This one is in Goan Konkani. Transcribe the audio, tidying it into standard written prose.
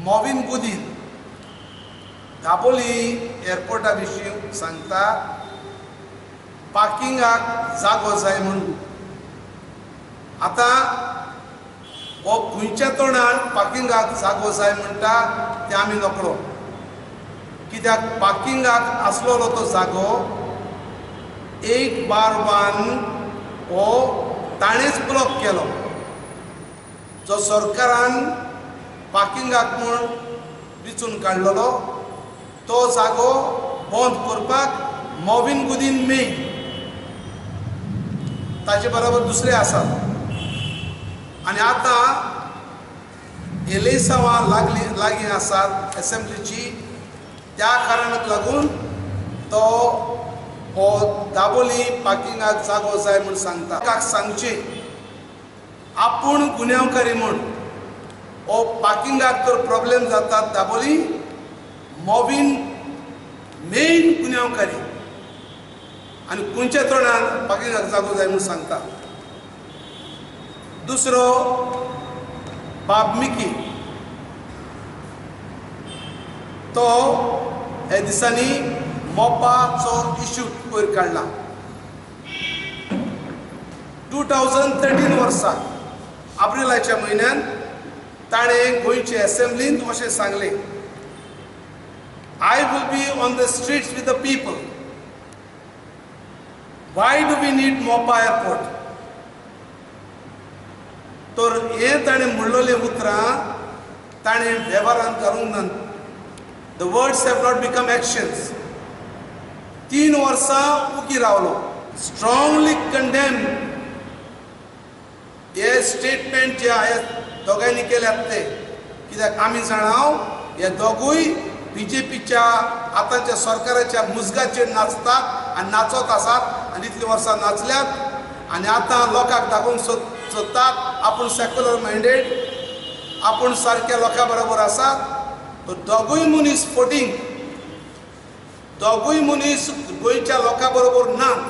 मॉविन गुदीन दाबोली एअरपोर्टा विशीं सांगता, पार्किंगाक जागो जाय म्हणून. आतां हो खंयच्या तोंडान पार्किंगाक जागो जाय म्हणटा तें आमी नकळो, कित्याक पार्किंगाक आसलेलो तो जागो 8/1 हो ताणेंच ब्लॉक केलो, जो सरकारान पार्किंगाक म्हूण विचून काडलेलो तो जागो बंद करपाक मॉविन गुदीन मेन ताजे बरोबर दुसरे आसात. आनी आतां एलेसांवां लागीं आसात एसेंब्लीची, त्या कारणाक लागून तो हो दाबोली पार्किंगाक जागो जाय म्हूण सांगता. ताका सांगचें आपूण गुन्यांवकारी म्हूण हो पार्किंगाक तर प्रॉब्लेम जातात दाबोली, मॉविन मेन गुन्यांवकारी आनी खंयच्या तोंडान पार्किंगाक जागो जाय म्हूण सांगता. दुसरो बाब मिकी, तो हे दिसांनी मोपाचो इश्यू वयर काडला. 2013 वर्सा एप्रिलाच्या म्हयन्यान ताणें गोंयचे एसेंब्लींत अशें सांगलें, I will be on the streets with the people. Why do we need Mopa airport? तर हे ताणें म्हणलेलीं उतरां ताणें वेव्हारांत घालूंक ना. The words have not become actions. 3 वर्सां उगी रावलो. स्ट्रांगली कंडेम हे स्टेटमेंट जे हे दोगांयनी केल्यात ते, कित्याक आमी जाणाव हे दोगूय बीजेपीच्या आतांच्या सरकाराच्या मुजगाचेर नाचतात आनी नाचत आसात आनी इतलीं वर्सां नाचल्यात आनी आतां लोकांक दाखोवंक सोदतात आपूण सेक्युलर मायंडेड, आपूण सारक्या लोकां बरोबर आसात. तर दोगूय मनीस फोटींग, दोगूय मनीस गोंयच्या लोकां बरोबर नात.